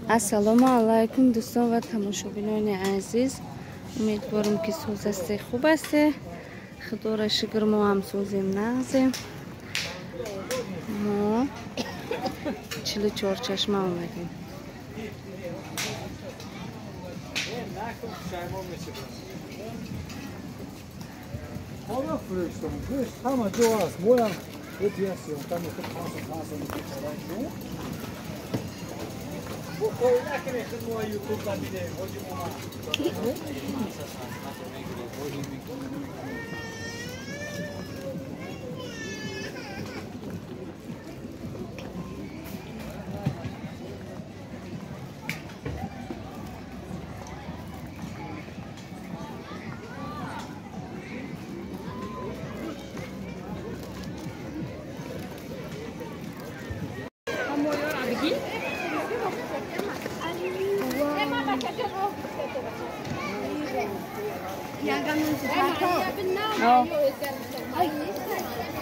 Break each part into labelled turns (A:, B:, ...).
A: Ассалому алайкум дӯстон ва тамошобинони азиз. Умедворам ки соз ҳастед, хуб ҳастед. Худоро шукр, мо ҳам созем, нағзем. Мо 44 чашма омадем.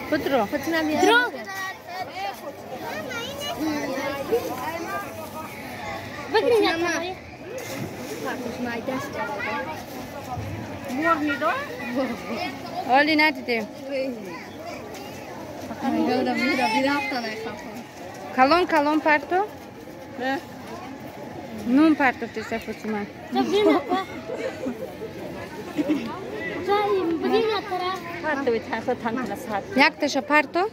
A: Петро.
B: Петро.
A: Оли надидем. Калон калон парто? Нун парто теса Фотима. Якташа парто?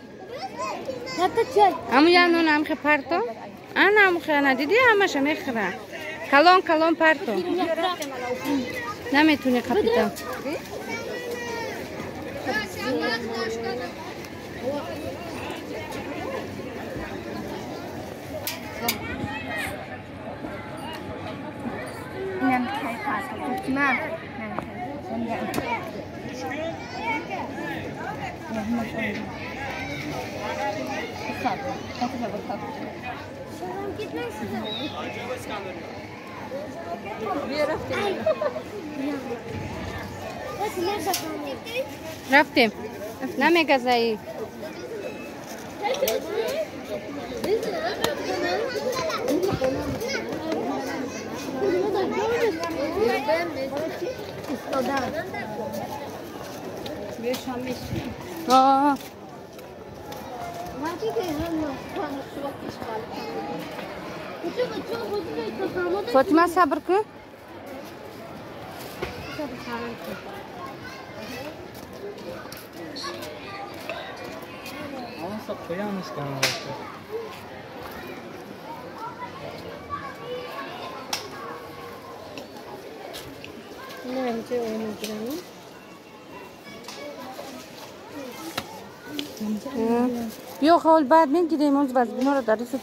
A: Аму я нун амхе парто? Ана амхе ана диди амаша мехра. Калон калон парто. Наметуни капитан. Рафтем. Намегазаи. Фотима сабр кун. Биё ҳол баъд мегирем, оз вазбиноро дар ису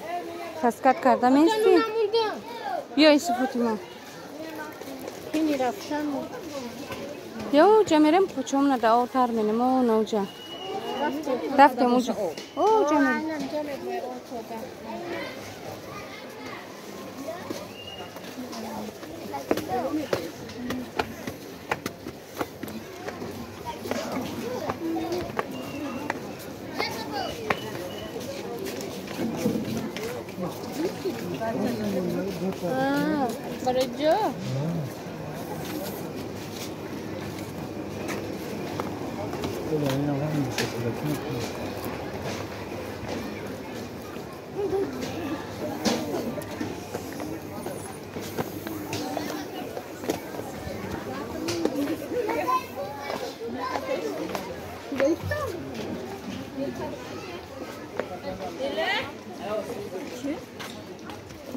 A: таскат карда мести. Биё ису Фотима. Ё уҷа мерем, почом нада отар менем, о науҷа. Рафтем уҷа. О уҷа мерем.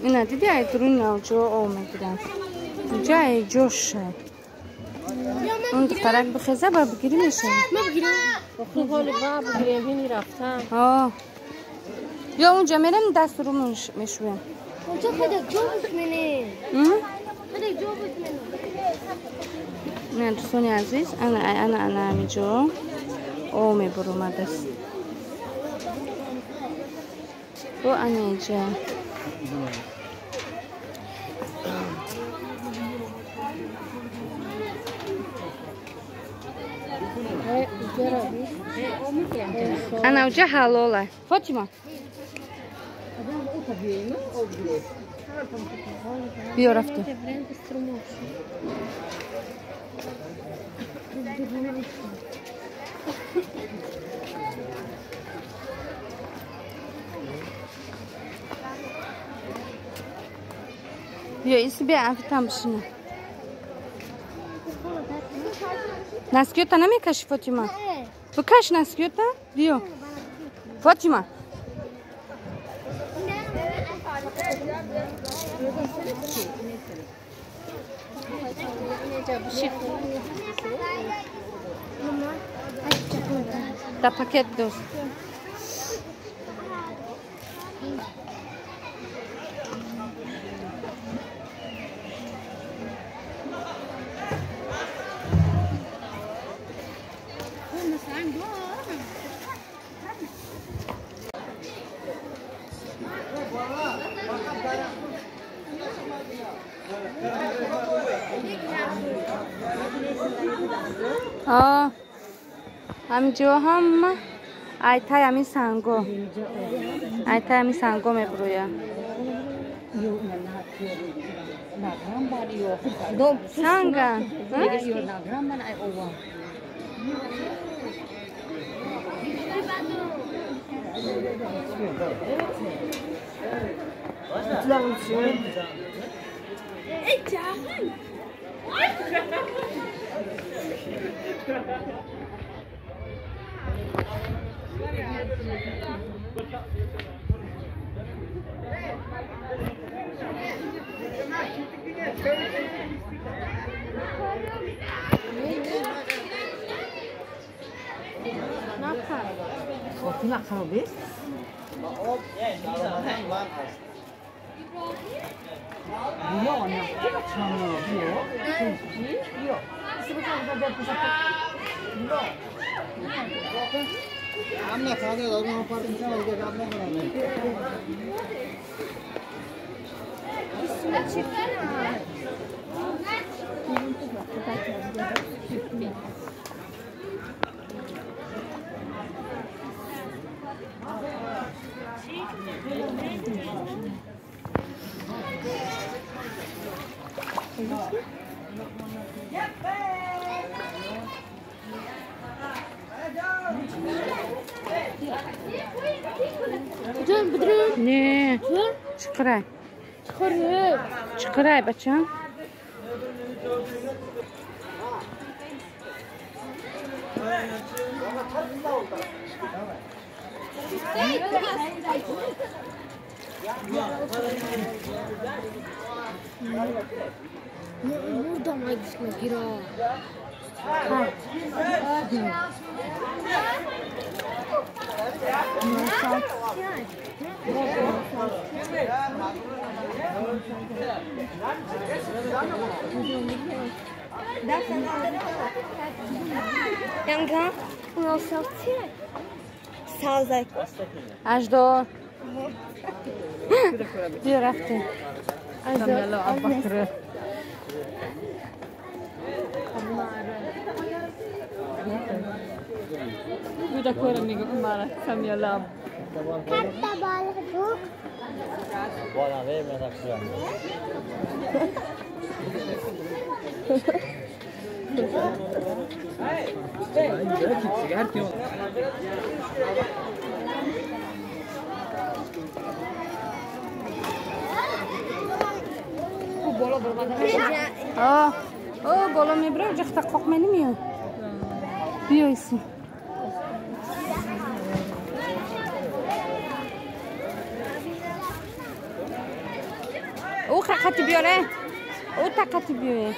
A: Ина диди ай дурун навҷо омадидам. Инҷа ай ҷоша. Он духтарак бихеза ба бигирӣ мешавад. Ё унҷа мерем дасту рӯ мешӯем. Не дӯстони азиз, ана ана ана ҳамиҷо о мебуромадааст. Бо ана инҷа. Ана уҷа ҳалола. Фотима. Биё рафтем. Биё иси биё афитам бишина. Носкиёта намекаши, Фотима? Бикаш носкиёта? Биё. Фотима. Да пакет дӯст. Ҳаминҷо ҳама айтай ҳамин санго. Айтай ҳамин санго мебурӯя. Санга. Не, чиқирай. Чиқирай, бачам. Аждо. Биё рафтем. О, боло мебирам, ҷахта қоқ менимиё. Биёйси. Ӯ қақати биёре. Ӯ тақати биёе.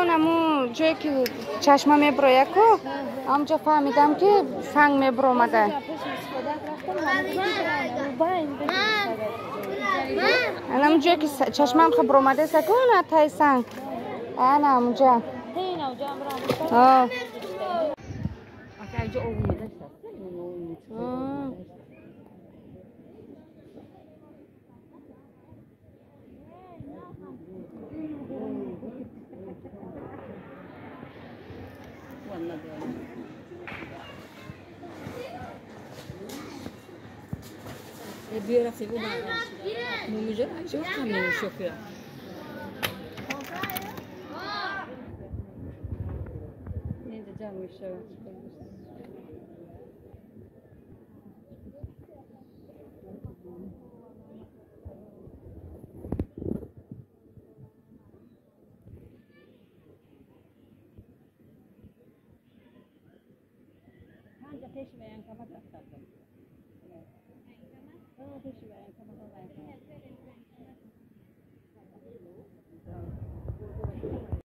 A: Наму ҷое ки чашма меброя ку, ҳамҷо фаҳмидам ки санг мебромада. Анам ҷое ки чашмаам ха бромадеса ку, на тай санг. Ана онҷа.